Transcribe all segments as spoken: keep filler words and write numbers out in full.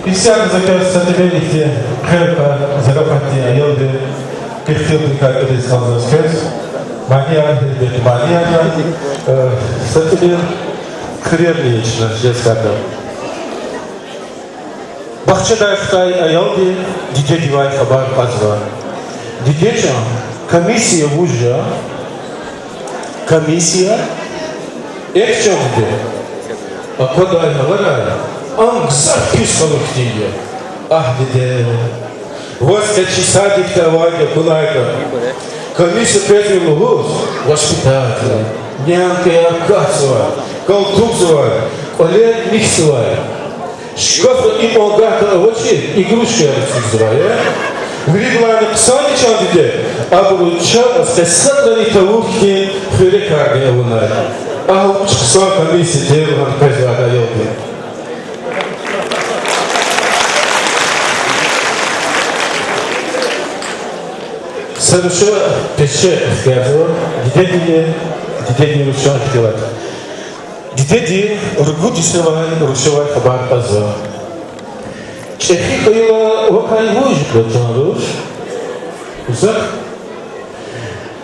Исятда за квез са тӀимил ихьтин хъел квай, зарифатдин аялди, ихтилатдикай кӀелиз кӀанзава квез. Манияр, гьелбетда, манияр я, э, са тӀимил куьрерни я чна жез кӀанда. Бахчадай хтай аялди дидедивай хабар кьазва. Диде чан, комиссия вуж я? Комиссия? Эхь, чан диде. Аквадай гьаларай, ам гзаф пис халу хьтинди я. Агь, диде, ваз къе чи садикда авайди акунайтӀа, комиссия квез лугьуз, воспитатель, нямкаяр катзавай, калтугзавай, кӀвале михьзавай. Шкафда икьван гагьда авачир игрушкаяр эцигзавай, э? Виридалайни хъсанди, чан диде, абуру чаз къецакьарни тавур хьтин хуьрекарни авунай. Агь, вуч хъсан комиссия тир лагьана къвезвайди аялди. Са руша пеше хкязава, дидедин, дидедин рушан ихтилат. Дидеди ругуд йисавай рушавай хабар кьазва. ЧӀехи хьайила вакай вуж я, чан руш? Зак-,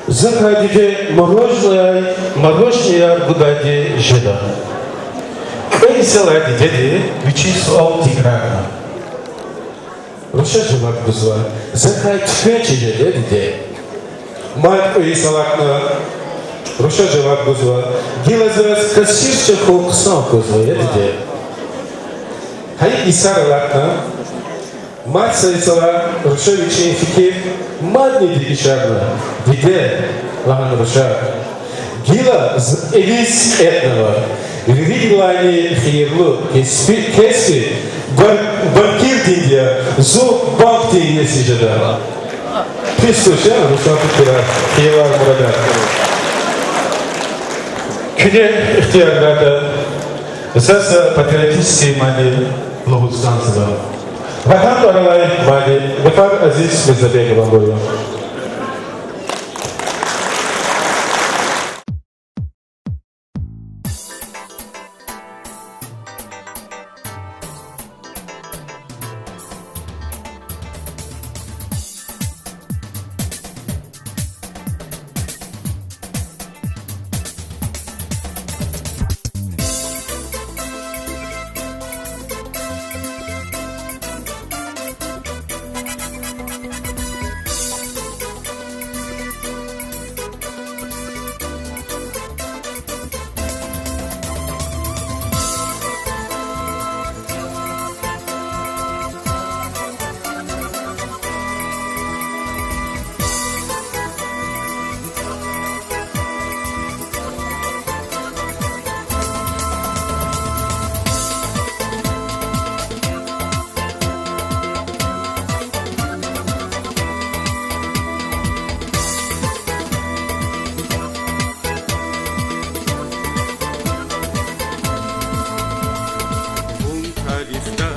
закай, диде, мороженое, мороженеяр гудайди жеда. Кьве йисалай дидеди вичин суал тикрарна. Руша жаваб гузва: закай туьквенчи жеда, диде. Мад кьве йис алатна, руша жаваб гузва: гила заз кассирча хьун хъсан кузва, я диде. Гьа икӀ йисар алатна, мад са йисалай руша вичин фикир мадни дегишарна. Диде, лагьана руша, гила зи кӀевиз кьетӀнава, виридалайни хийирлу кеспи, кеспи бан-, банкирдинди я, зун банкдин иеси жеда. Пис туш, я, рушан фикирар, хийирлар, мурадар. Куьне ихтияр гайитӀа, заз са патриотический мани лугьуз кӀанзава. Ватан тӀвар алай мани, гафар Азиз Мирзабегован, буюр. Вун тарихда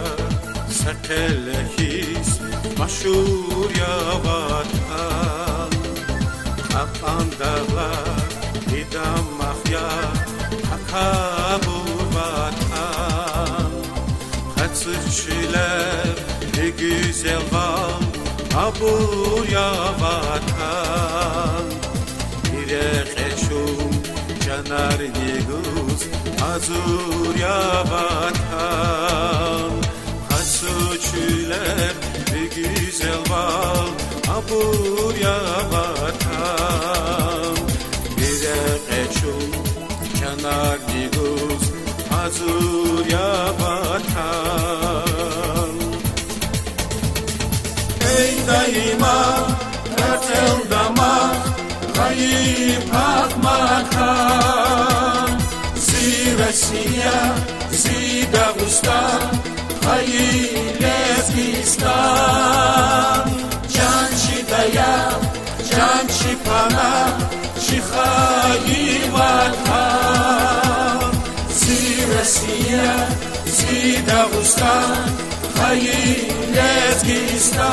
са къеле хьиз машгьур я, Ватан. Кьакьан дагълар, идан мах я, такабур, Ватан. Къацу чуьллер, ви гуьзел вал, абур я, Ватан. Бирекье чун чанарни гуз гьазур я, Ватан. Къацу чуьллер, ви гуьзел вал, абур я, Ватан. Бирекье чун чанарни гуз гьазур я, Ватан. Эй, даима рацӀел дамах, хайи пак макан, зи Россия, зи Дагъустан, хайи Лезгистан. Чан чи даях, чан чи панагь, чи хайи Ватан, зи Россия, зи Дагъустан, хайи Лезгистан.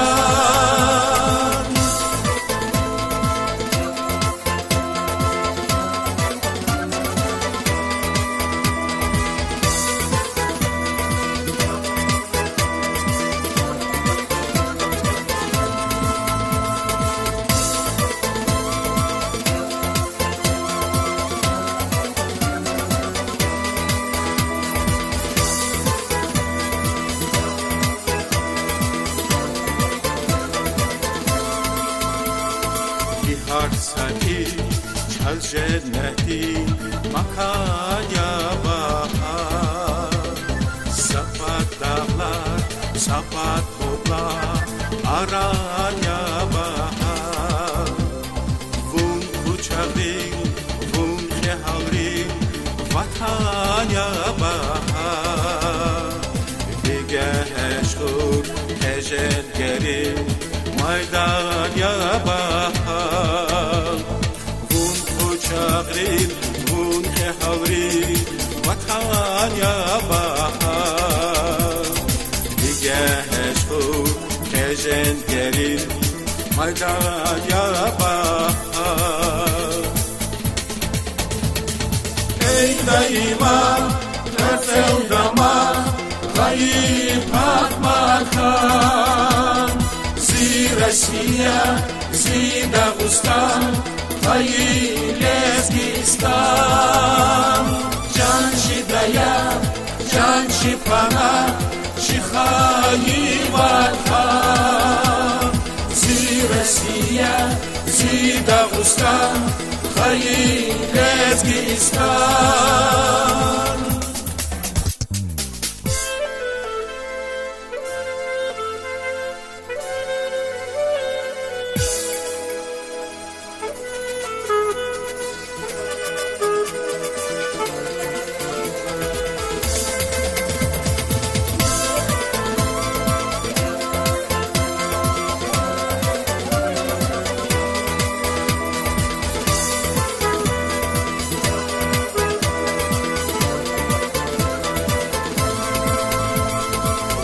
Женнетдин макан я багьа, са пад дагълар, са пад будлар арада я багьа. Вун къучагърин, вун кьегьалрин ватан я багьа. Виже гьешур къе женгерин майдан я багьа. Вун къучагърин, вун кьегьалрин ватан я багьа. Виже гьешур къе женгерин майдан я багьа. Эй даима, цӀелдама, хайи пак макан, зи Россия, зи Дагъустан, хайи Лезгистан. Чан чи дая, чан чи пана, чи хайи ватан, зи Россия, зи Дагъустан, хайи Лезгистан.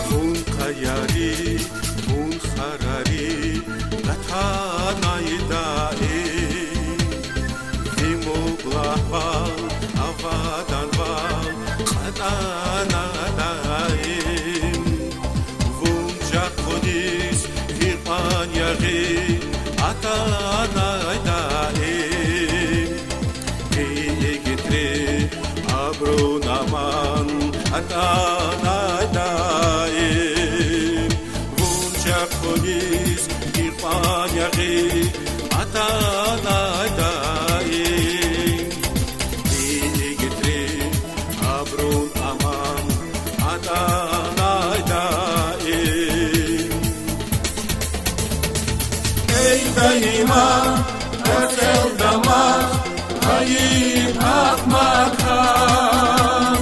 Вун къаяри, вун харари атанай даим, ви мублагьвал, аваданвал кьатӀанай даим. Вун чахъ хьуниз ви кьван ягъи атанай даим. Ви игитри абурун аман атанай даим. Вун чахъ хьуниз ви кьван ягъи атанай даим. Ви игитри абурун аман атанай даим. Эй даима, цӀелдама, хайи пак макан,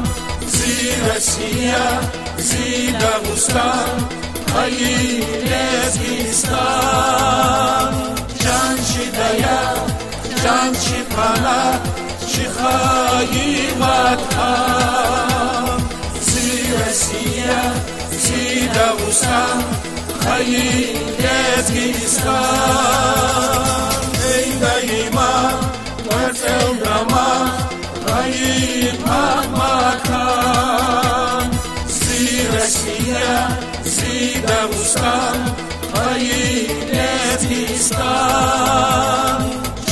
зи Россия, зи Дагъустан, хайи Лезгистан. Чан чи дая, чан чи пана, чи хайи ватан, зи Россия, зи Дагъустан, хайи Лезгистан. Эй даима, цӀелдама, хайи пак макан, зи Россия, зи Дагъустан, хайи Лезгистан.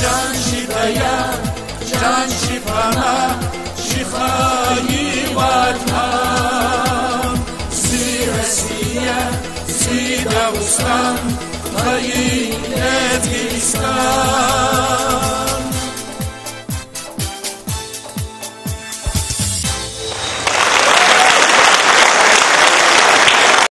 Чан чи дая, чан чи пана, чи хайи ватан, зи Россия, зи Дагъустан, хайи Лезгистан.